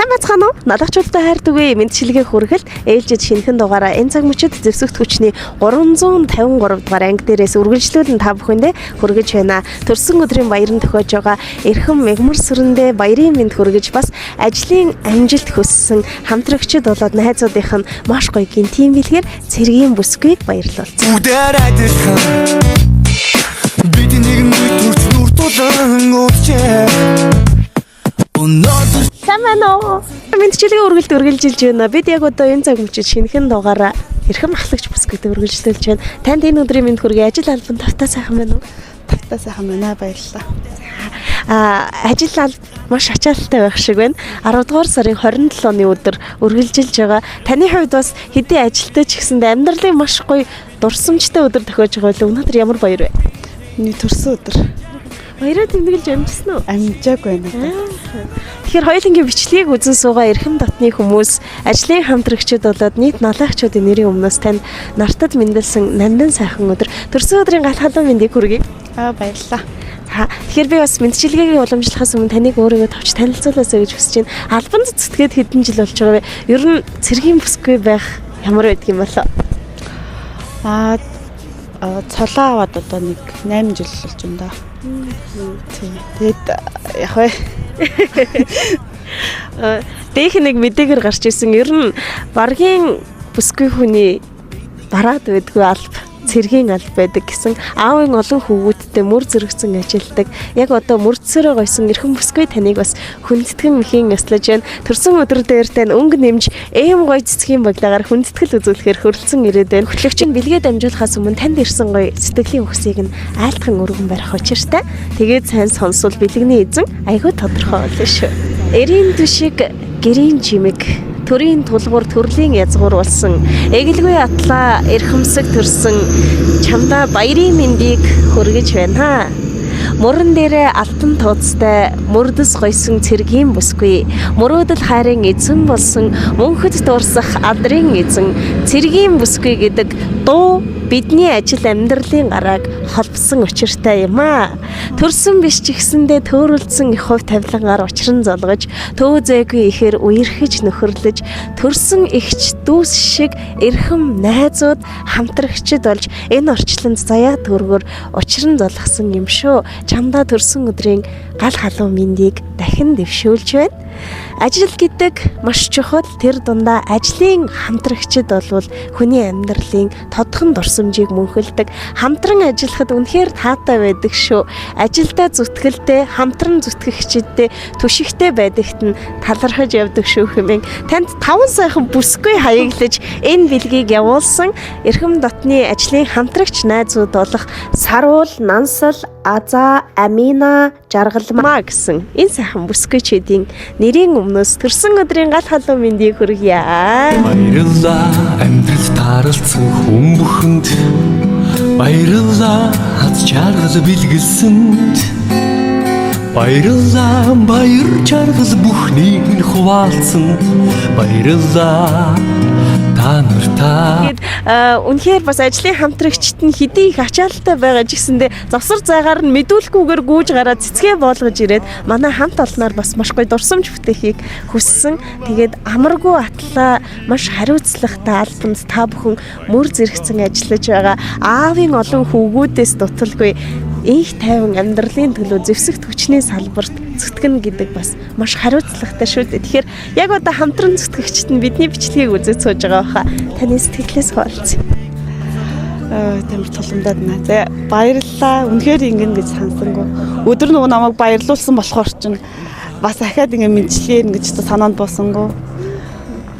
Сайн байцгаана уу? Налагчултай хайр түгээ мэндчилгээ хүргэлт ээлжид шинэхэн дугаараа энэ цаг мөчид зэвсэгт хүчний 353 дугаар анги дээрээс үргэлжлүүлэн та бүхэндээ хүргэж байна. Төрсөн өдрийн баярын тохиож байгаа эрхэм мегмар сүрэндээ баярын мэнд хүргэж бас ажлын амжилт хүссэн хамтрагчид болоод найзуудынх нь маш гоё гинтийн бэлгээр цэргийн бүсгүйг баярлуулсан. Бүгдээр адилхан. Бид нэг нүд төрч нүр тулан уулзчээ. Өнөөдөр Сайн байна уу? Мэндчилгээ үргэлж үргэлжилж байна. Бид яг одоо энэ цаг мөчид шинэхэн дугаараа эрхэм ахлагч бүсгүйтэй үргэлжлүүлж байна. Танд энэ өдрийн мэнд хүргэе. Ажил албан тавтаа сайхан байна уу? Тавтаа сайхан байна, баярлалаа. А ажил алба маш ачаалттай байх шиг байна. 10 дугаар сарын 27-ны өдөр үргэлжилж байгаа. Таны хувьд бас хэдий ажилтай ч гэсэнд амьдралын маш гоё дурсамжтай өдөр тохиож байгаа байлаа. Өнөөдөр ямар баяр вэ? Миний төрсөн өдөр. Баяраа тэмдэглэж амжсан уу? Амжаагүй байна. Тэгэхээр хоёулангийн бичлэгийг үзэн суугаа эрхэм дотны хүмүүс, ажлын хамтрагчид болоод нийт налаагчдын нэрийн өмнөөс танд нартад мэндэлсэн нандин сайхан өдөр, төрсөн өдрийн гал халуун мэндийг хүргэе. Аа, баярлалаа. За, тэгэхээр би бас мэндчилгээгээ уламжлахаас өмнө таныг өөрийгөө товч танилцуулаасай гэж хүсэж байна. Албан зүтгээд хэдэн жил болж байгаа вэ? Ер нь цэргийн бүсгүй байх ямар байдаг юм болоо? Аа, цолоо аваад одоо нэг 8 жил болж байна да. Тийм. Тэгээд яг вэ. Дэх нэг мэдээгээр гарч ирсэн. Ер нь баргийн бүсгүй хүний бараад байдгүй алба, цэргийн алба байдаг гэсэн аавын олон хүүгүүдтэй мөр зөрөгцөн ажилтдаг. Яг одоо мөрдсөрөө гойсон эрхэм бүсгүй таныг бас хүндэтгэн мэхийн ёслож байна. Төрсөн өдөр дээр тань өнгө нэмж ийм гоё цэцгийн баглагаар хүндэтгэл үзүүлэхээр хөрөлцөн ирээд байна. Хөтлөгч нь бэлгээ дамжуулахаас өмнө танд ирсэн гоё сэтгэлийн үгсийг нь айлтган өргөн барих учиртай. Тэгээд сайн сонсвол бэлгэний эзэн айгүй тодорхой болно шүү. Эрийн түшиг гэрийн чимэг төрийн тулгуур төрлийн язгуур болсон эгэлгүй атлаа эрхэмсэг төрсөн чамдаа баярын мэндийг хүргэж байна. Мөрөн дээрээ алтан тууцтай мөрдөс гойсон цэргийн бүсгүй мөрөөдөл хайрын эзэн болсон мөнхөд дуурсах алдрын эзэн цэргийн бүсгүй гэдэг дуу бидний ажил амьдралын гарааг холбосон учиртай юм аа. Төрсөн биш ч гэсэндээ төөрөлдсөн их хувь тавилангаар учран золгож, төө зээгүй ихээр үерхэж нөхөрлөж, төрсөн эгч дүүс шиг эрхэм найзууд хамтрагчид болж энэ орчлонд заяа төргөр учран золгосон юм шүү. Чамдаа төрсөн өдрийн гал халуун мэндийг дахин дэвшүүлж байна. Ажил гэдэг маш чухал, тэр дундаа ажлын хамтрагчид болвол хүний амьдралын тодхон дурсамжийг мөнхөлдөг. Хамтран ажиллахад үнэхээр таатай байдаг шүү. Ажилдаа зүтгэлтэй, хамтран зүтгэгчидтэй түшигтэй байдагт нь талархаж явдаг шүү хэмээн танд таван сайхан бүсгүй хаяглаж энэ бэлгийг явуулсан эрхэм дотны ажлын хамтрагч найзууд болох Саруул, Нансал, Аза, Амина, Жаргалмаа гэсэн энэ сайхан бүсгүйчүүдийн нэрийн өмнөөс төрсөн өдрийн гал халуун мэндийг хүргье. Баярлалаа амьдрал тааралцсан хүн бүхэнд. Баярлалаа хад чаргал бэлгэлсэнд. Баярлалаа баяр чаргал бүхнийг нь хуваалцсанд. Баярлалаа та нартаа. Тэгээд үнэхээр бас ажлын хамтрагчид нь хэдий их ачаалттай байгаа ч гэсэндээ завсар зайгаар нь мэдүүлэхгүйгээр гүйж гараад цэцгээ боолгож ирээд манай хамт олноор бас маш гоё дурсамж бүтээхийг хүссэн. Тэгээд амаргүй атлаа маш хариуцлагатай албанд та бүхэн мөр зэрэгцэн ажиллаж байгаа. Аавын олон хүүгүүдээс дуталгүй инх тайван амьдралын төлөө зэвсэгт хүчний салбарт зүтгэнэ гэдэг бас маш хариуцлагатай шүү дээ. Тэгэхээр яг одоо хамтран зүтгэгчид нь бидний бичлэгийг үзэж сууж байгаа баха. Таны сэтгэлээс хуваалцъя. Аа, тамир тулгамдаад байна. За, баярлалаа. Үнэхээр ингэнэ гэж сансангүй. Өдөр нөгөө намайг баярлуулсан болохоор чинь бас ахаад ингэ мэдлээ гэж санаанд буусангүй.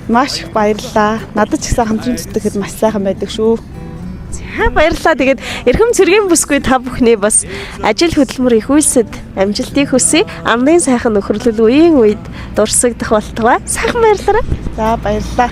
Маш их баярлалаа. Надад ч гэсэн хамтран зүтгэхэд маш сайхан байдаг шүү. За, баярлалаа. Тэгээд эрхэм цэргийн бүсгүй та бүхний бас ажил хөдөлмөр их үйлсэд амжилтыг хүсье. Амдын сайхан нөхөрлөл үеийн үед дурсагдах болтугай. Сайхан баярлалаа. За, баярлалаа.